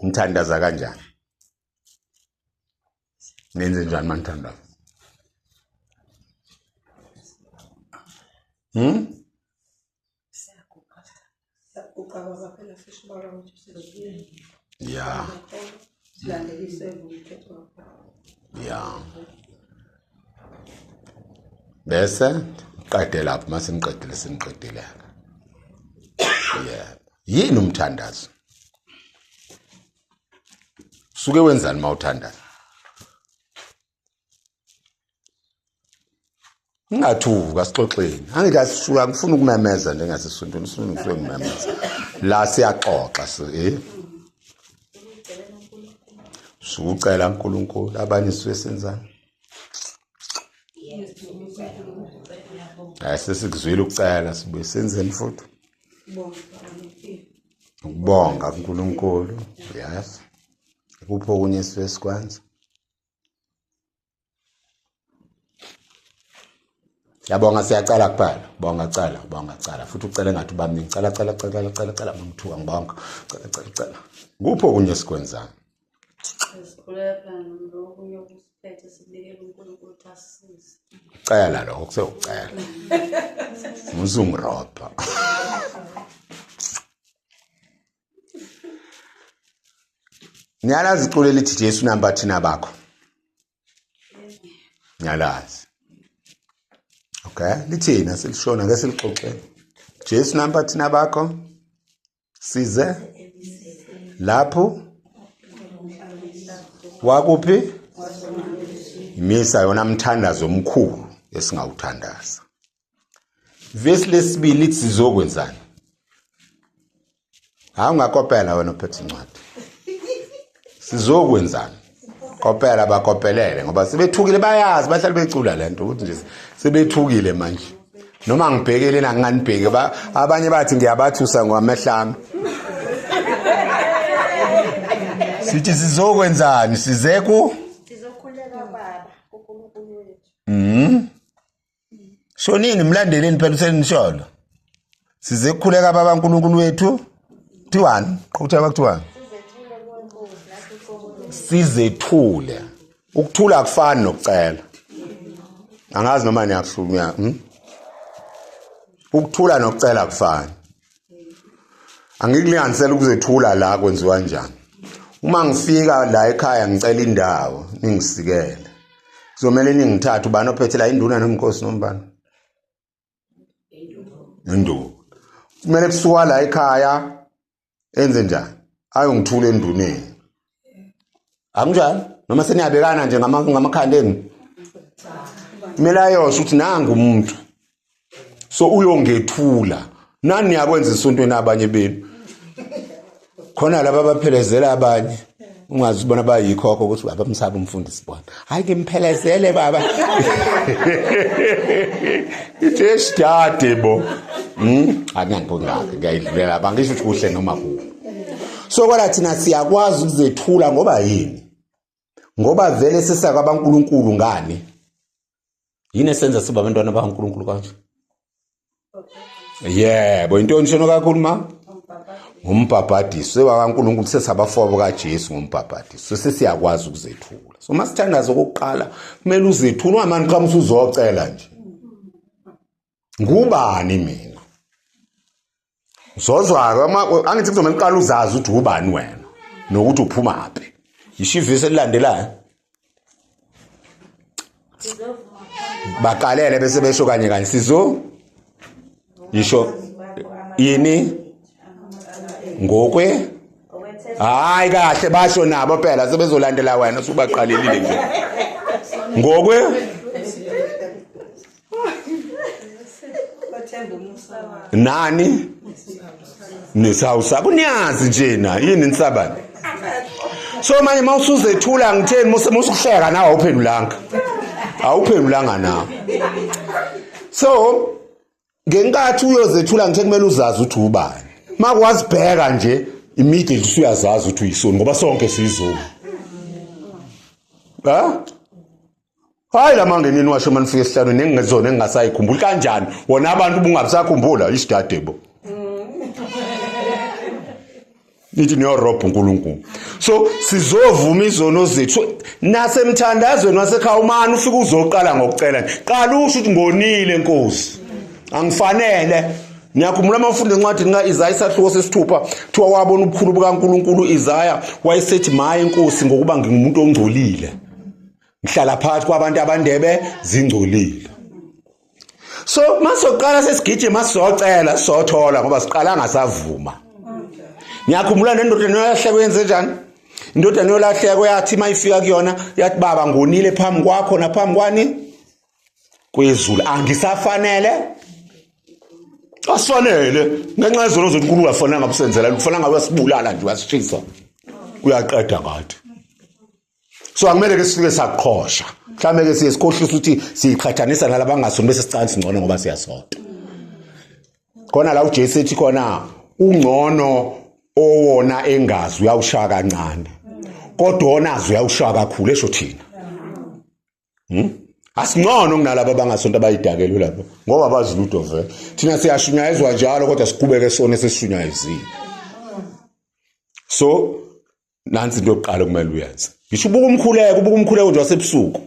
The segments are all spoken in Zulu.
Nithandaza kanjani? Nenze njani manithandaza? Siyaguqa baba phela sisho baba ukuthi usezulwini. Ya. Silandelise umthetho wakho. Ya. Bese qede lapho mase niqedile siniqedile. Yebo. Yini umthandazo? Suke wenzani mawuthandaza? Ngingathuka sixoxeni. Angithi asisuka ngifuna ukumemeza njengasesontweni, sifuna ngisuke ngimemeza. La siyaxoxa eh. Sukucela uNkulunkulu abanye sisuke senzani? Hayi sesikuzwile ukucela sibuye senzeni futhi? Ukubonga kuNkulunkulu, yes. Kupho okunye esisuke sikwenza? Siyabonga siyacela kuphela. Bonga cela, bonga cela. Futhi ucele ngathi ubamningi. Cela cela cela cela cela ngithuka ngibonga. Cela cela cela. Kupho okunye esikwenzayo? Sikhuleka phela nokunye okusiphethe sibikele uNkulunkulu ukuthi asisize. Cela lokho kusewucela. Uzungirobha. Niyalazi iculo elithi Jesu namba thina bakho. Niyalazi. Okay, lithina silishona ke silixoxe. Jesu namba thina bakho. Size lapho wakuphi? Imisa yona mthandazo omkhulu esingawuthandaza. Vesi lesibili lithi sizokwenzani? Hawu ungakopela wena uphethe incwadi. Sizokwenzani? Kopela bakopelele ngoba sebethukile bayazi bahlale becula lento ukuthi nje sebethukile manje. Noma ngibhekele na nginganibheki abanye bathi ngiyabathusa ngamehlo ami. Sithi sizokwenzani? Size ku Sizokhuleka baba kuNkulunkulu wethu. Shonini mlandeleni phela usenisholo. Size kukhuleka baba uNkulunkulu wethu. Kuthiwani? Qhubeka kuthiwani? Sizethule. Ukuthula akufani nokucela. Angazi noma niyakuhlumya. Ukuthula nokucela akufani. Angikulinganisela ukuzethula la kwenziwa kanjani. Uma ngifika la ekhaya ngicela indawo ningisikele. Kuzomele ningithathe ubani ophethe la induna nomkhosi nombani? Induna. Kumele kusuka la ekhaya enze njani? Ayongithula enduneni. Akunjalo? Noma seniyabekana nje ngamakhanda enu? Kumele ayosho ukuthi nangu umuntu. So uyongethula. Nani niyakwenza esontweni abanye benu. Khona laba abaphelezela abanye. Ungazi ubona bayikhokho ukuthi baba msaba umfundisi bona. Hayi ngimphelezele baba. Ithi esidade bo. Angiyangibonga ngiyayidlulela abangisho ukuthi kuhle noma kubi. So kodwa thina siyakwazi ukuzethula ngoba yini? Ngoba vele sisaka abankulunkulu ngani? Yini esenza sibe abantwana bakaNkulunkulu kanje? Yebo, intoni shono kakhulu ma? Ngumbhabhadiso. SewakaNkulunkulu sesabafowabo kaJesu ngombhabhadiso. Sesiyakwazi ukuzethula. So masithandaza okokuqala kumele uzethule ungamani qhamuka usuzocela nje. Ngubani mina? Uzozwa-ke angithi kuzomele uqale uzazi ukuthi ubani wena nokuthi uphumaphi. Yisho ivesi elilandelayo. Baqalele bese besho kanye kanye sizo yisho yini ngokwe hayi kahle basho nabo phela sebezolandela wena usubaqalelile nje ngokwe nani nisawusa kuniyazi nje na yini nisabani so manje mawusuzethula ngitheni musukuhleka nawe awuphendulanga awuphendulanga nawe so ngenkathi uyozethula ngithe kumele uzazi ukuthi ubani makwazibheka nje immediately usuyazazi ukuthi uyisoni ngoba sonke siyizoni ha Hayi lamangenini washo manifika esihlalweni engingezona engingasayikhumbuli kanjani wona abantu ubungabisakhumbula isidade bo. Nithi niyorobha uNkulunkulu. So sizovuma izono zethu. So nasemthandazweni wasekhaya umani ufike uzoqala ngokucela. Qala usho ukuthi ngonile Nkosi. Angifanele. Ngiyakhumbula uma ufunda incwadi ka-Isaya isahluko sesithupha kuthiwa wabona ubukhulu bukaNkulunkulu u-Isaya wayesethi maye Nkosi ngokuba ngingumuntu ongcolile. Ngihlala phakathi kwabantu abandebe zingcolile. So masoqala sesigijima sizocela sizothola ngoba siqala ngasavuma. Ngiyakhumbula nendoda neyolahleko yenze njani? Indodana yolahleko yathi mayifika kuyona yathi baba ngonile phambi kwakho naphambi kwani? Kwezulu angisafanele asifanele ngenxa yezono zethu uNkulunkulu afanele ngabusenzela kufanele ngabe uyasibulala nje uyasishisa uyaqeda ngathi so akumele ke sifike sakuqhosha mhlawumbe ke siye sikhohlisa ukuthi siyiqhathanisa nalaba bangasoni bese sicana singcono ngoba siyasonta khona la uJesu ethi khona ungcono owona engazi uyawushaya kancane kodwa onazi uyawushaya kakhulu esho thina. Asingcono kunalabo abangasonto abayidakelwe lapho ngoba bazi lutho vele. Thina siyashunyayezwa njalo kodwa siqhubeke sona eseshunyayezile. So nansi into yokuqala okumele uyenze. Ngisho ubuka umkhuleko, ubuka umkhuleko nje wasebusuku.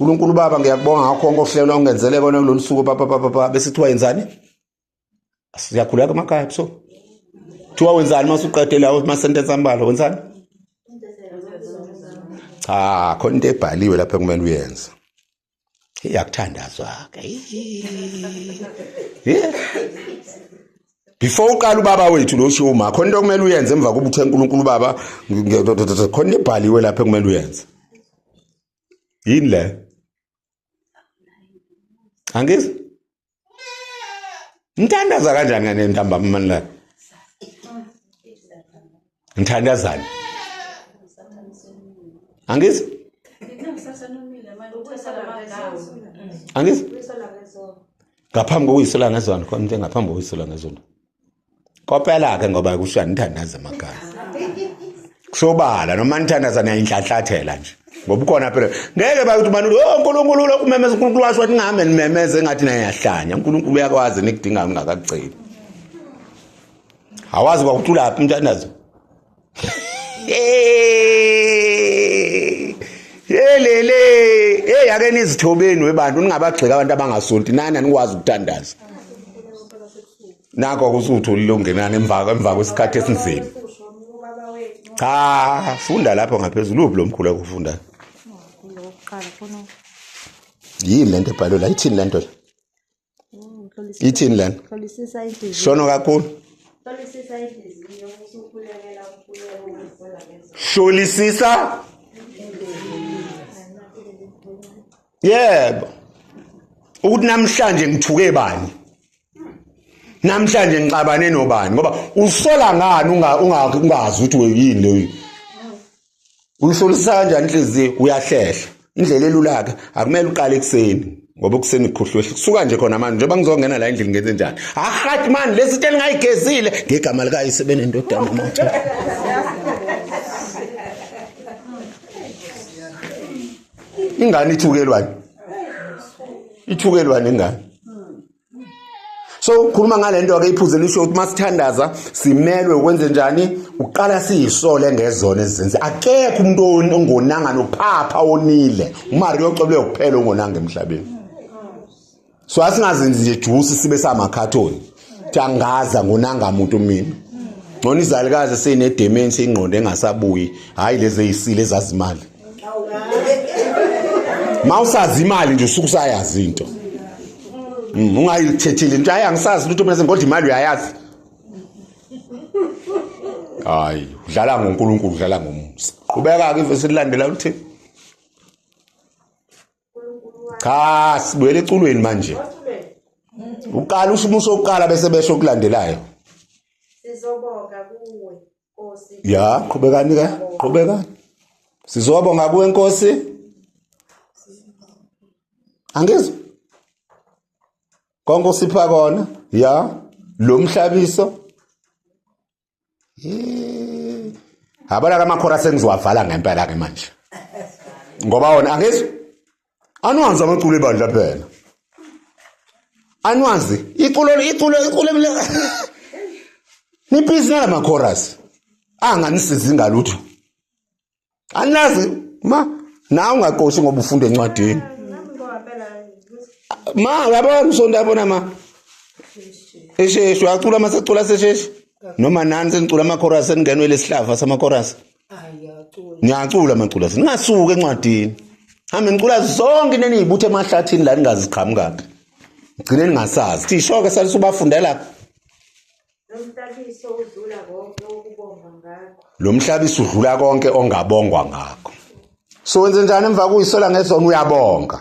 uNkulunkulu baba ngiyakubonga ngakho konke okuhlelwa ungenzele kona kulolu suku papa papa papa bese kuthiwa yenzani? Siyakhuleka emakhaya ebusuku. Kuthiwa wenzani uma usuqede lawo ma sentence ambalwa wenzani? Cha, khona into ebhaliwe lapha ekumele uyenze. Iyakuthandazwa ke. Yeah. Before uqala ubaba wethu lo shiwo uma khona into okumele uyenze emva kokuba uthe uNkulunkulu baba khona into ebhaliwe lapha ekumele uyenze. Yini le? Angizwa? Ngithandaza kanjani ngane ntambama mani la? Ngithandazani? Angizwa? Angizwa? Ngaphambi kokuyisela ngezona, khona into engaphambi kokuyisela ngezona. Kopela ke ngoba kusho anithandaza emakhaya. Kusobala noma nithandaza niyayinhlanhlathela nje. Ngoba ukhona phela ngeke bakuthi ubani oh uNkulunkulu lokhu umemeza uNkulunkulu washo wathi ngihambe nimemeze engathi niyahlanya. uNkulunkulu uyakwazi nikudinga ungakakuceli. Awazi kwakuthi ulaphi umthandazo. Helele, hey ake nizithobeni webantu ningabagxeka abantu abangasonti nani anikwazi ukuthandaza. Nakho kusutholile ungenani emva kwesikhathi esinzima. Cha, funda lapho ngaphezulu uphi lo mkhulu akufunda. Yini lento ebhalwe la? Ithini lento? Ithini lento? Hlolisisa inhliziyo. Shono kakhulu. Hlolisisa inhliziyo usukhulekela umkhuleko wokuzisola ngezono. Hlolisisa. Yebo. Ukuthi namhlanje ngithuke bani? Namhlanje ngixabane nobani? Ngoba usola ngani ungazi ukuthi yini leyo? Uyihlolisisa kanjani inhliziyo? Uyahlehla. Indlela elula ke akumele uqale ekuseni ngoba ekuseni kukhohlwe kusuka nje khona manje njengoba ngizongena la endlini ngenze njani? Ahathi mani lesi into engayigezile ngegama likayise benendodana motho. Ingane ithukelwani? Ithukelwani ingane? So khuluma ngalento ke iphuze lisho ukuthi masithandaza simelwe ukwenze njani? Uqala siyisole ngezona ezizenze. Akekho umuntu ongonanga nophapha onile. uMaria oxebule kuphela ongonanga emhlabeni. So asingazenzi nje juice sibe samakhathoni. Thangaza ngonanga umuntu mina. Ngcono izalukazi sine dementia ingqondo engasabuyi, hayi lezi ezisile ezazi imali. Mawusazi imali nje usuke usayazi into. Ungayithethile into hayi angisazi lutho mina sengodla imali uyayazi. Hayi, udlala ngoNkulunkulu, udlala ngomusa. Qhubeka ke ivesi elilandela uthi Cha, sibuyele eculweni manje. Uqala usho umusho oqala bese besho okulandelayo. Sizobonga kuwe Nkosi. Ya, qhubekani ke? Qhubekani. Sizobonga kuwe Nkosi. Angizwa. Konke osipha kona, ya, lo mhlabiso. Yabona ke amakhora sengizowavala ngempela ke manje. Ngoba wona angizwa. Anwazi amaculo ebandla phela. Anwazi iculo iculo iculo. Nibhizi nalama chorus. Anganisizi ngalutho. Anazi ma nawe ungaqoshi ngoba ufunda encwadini. Ma uyabona usonto yabona ma. Esheshe uyacula masecula sesheshe. Noma nani senicula ama-chorus seningenwe lesihlava sama-chorus. Ngiyacula amacula ningasuki encwadini. Hambe nicula zonke into eniyibuthe emahlathini la ningaziqhamukaphi. Gcine ningasazi. Thisho-ke salise ubafundela. Lo mhlabiso udlula konke okubongwa ngakho. Lo mhlabiso udlula konke ongabongwa ngakho. So wenze njani emva kuyisola ngezona uyabonga.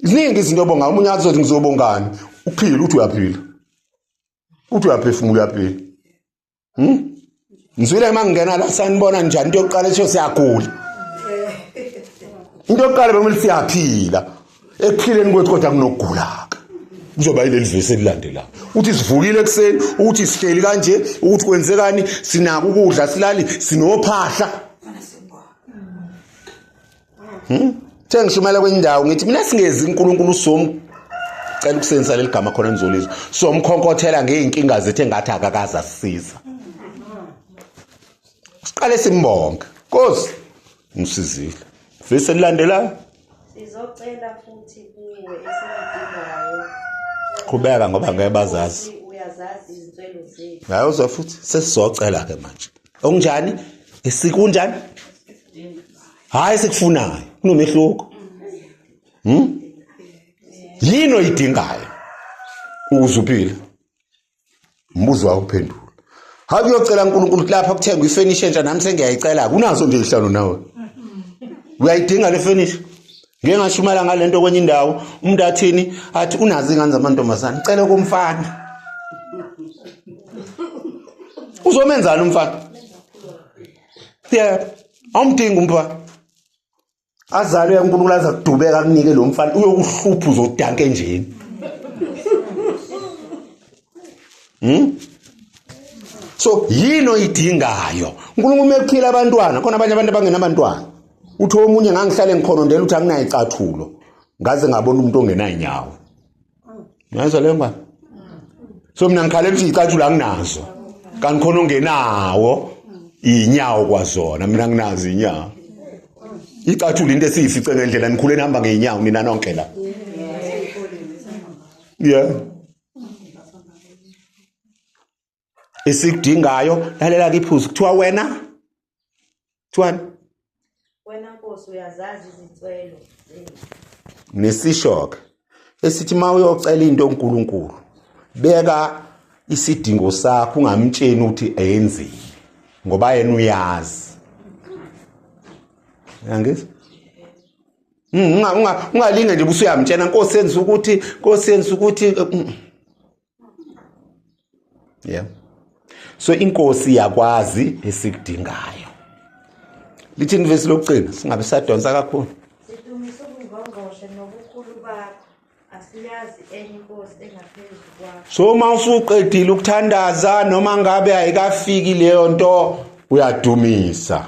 Ziningi izinto obonga omunye azothi ngizobongani. Uphila uthi uyaphila. Uthi uyaphefumula uyaphila. Ngizwile uma ngingena la sanibona njani into yokuqala esho siyagula. Into yokuqala bekumele siyaphila. Ekuphileni kwethu kodwa kunokugula. Kuzoba yileli vesi elilandelayo. Uthi sivukile ekuseni, uthi sihleli kanje, ukuthi kwenzekani, sinako ukudla silali, sinophahla. Uthe ngishumela kwenye indawo ngithi mina singezi uNkulunkulu som cela ukusebenzisa leli gama khona nizolizwa. Somkhonkothela ngeyinkinga zethu engathi akakaze asisiza. Siqale simbonge. Nkosi ngisizile. Vesi elilandelayo. Sizocela futhi kuwe esikudingayo. Qhubeka ngoba ngeke bazazi. Uyazazi izinswelo zethu. Hayi uzwa futhi sesizocela ke manje. Okunjani? Esikunjani? Hayi sikufunayo. Kunomehluko. Yini oyidingayo ukuze uphile? Umbuzo wakho uphendula. Hayi uyocela uNkulunkulu lapha kuthengwa ifurniture entsha nami sengiyayicela. Kunazo nje ihlalo nawe. Uyayidinga le furniture? Ngeke ngashumela ngalento kwenye indawo umuntu athini athi unazo ingane zamantombazane cela kumfana. Uzomenzani umfana? Yeah, awumdingi umfana. Azalwe uNkulunkulu aza kudubeka akunike lo mfana uyokuhlupha uzodanka enjeni. So yini oyidingayo? uNkulunkulu mekuphila abantwana, khona abanye abantu abangenabantwana. Uthi omunye ngangihlale ngikhonondela ukuthi anginayo icathulo. Ngaze ngabona umuntu ongenayo inyawo. Ngiyazwa leyo ngane. So mina ngikhalela ukuthi icathulo anginazo. Kanti khona ongenawo inyawo kwazona, mina nginazo inyawo. Icathulo into esiyifice ngendlela nikhule nihamba ngeenyawo nina nonke la. Yeah. Esikudingayo lalela ke iphuzu kuthiwa wena kuthiwani? Wena Nkosi uyazazi izinswelo zethu. Nesisho-ke esithi uma uyocela into uNkulunkulu beka isidingo sakho ungamtsheni ukuthi ayenzile ngoba yena uyazi. Uyangizwa? Ungalinge nje ubusuyamtshena Nkosi yenza ukuthi, Nkosi yenza ukuthi. Yeah. So inkosi iyakwazi esikudingayo. Lithi ivesi lokugcina singabe sadonsa kakhulu. Sidumise ubungqongqoshe nobukhulu bakho. Asiyazi enye inkosi engaphezu kwakho. So uma usuqedile ukuthandaza noma ngabe ayikafiki leyo nto uyadumisa.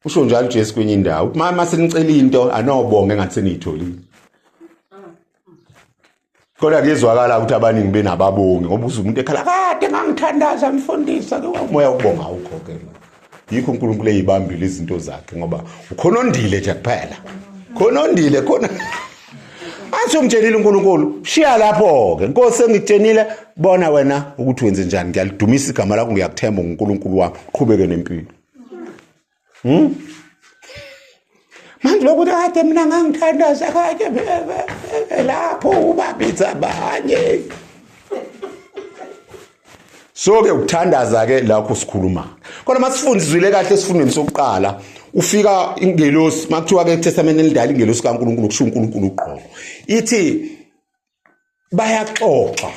Usho njalo uJesu kwenye indawo. Uthi mama senicela into anobonge engathi seniyitholile. Kodwa kuyezwakala ukuthi abaningi benababongi ngoba uze umuntu ekhala kade ngangithandaza mfundisi ake umoya ukubonga awukho ke la. Yikho uNkulunkulu eyibambile izinto zakhe ngoba ukhonondile nje kuphela. Khonondile khona. Athi umtshelile uNkulunkulu, shiya lapho ke. Nkosi engikutshenile bona wena ukuthi wenze njani. Ngiyalidumisa igama lakho ngiyakuthemba ngoNkulunkulu wami. Qhubeke nempilo. Manje lokuthi kade mina ngangithandaza kade lapho ubabitha abanye. So ke ukuthandaza ke lapho sikhuluma. Kodwa masifundizile kahle esifundweni sokuqala ufika ingelosi makuthiwa ke eTestament elidala ingelosi kaNkulunkulu kusho uNkulunkulu uqobo. Ithi bayaxoxa.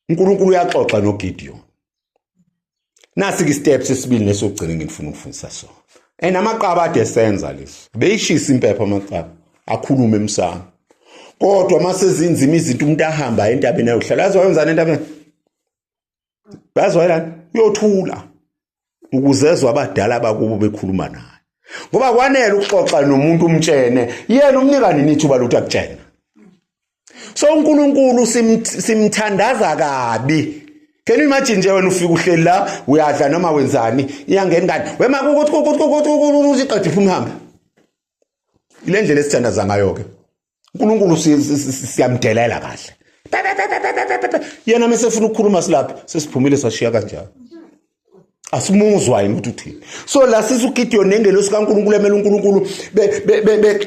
uNkulunkulu uyaxoxa noGideon. Nasi ke steps esibili nesokugcina ngifuna ukufundisa sona. And amaqaba ade senza leso. Beyishisa impepha amaqaba akhulume emsamo. Kodwa masezinzima izinto umuntu ahamba entabeni ayohlala. Yazi wayenzani entabeni? Yazi wayelani? Uyothula ukuze ezwe abadala bakubo bekhuluma naye. Ngoba kwanele ukuxoxa nomuntu umtshene, yena umnika nini ithuba lokuthi akutshene. So uNkulunkulu simthandaza kabi. Can you imagine nje wena ufika uhleli la uyadla noma wenzani iyangena ingane wema ukuthi ukuthi ukuthi ukuthi iqede iphuma ihambe. Ile ndlela esithandaza ngayo ke. uNkulunkulu siyamdelela kahle. Yena mesefuna ukukhuluma silapha sesiphumile sashiya kanjalo. Asimuzwa yini ukuthi uthini. So la sisi uGideon nengelosi kaNkulunkulu emele uNkulunkulu be be be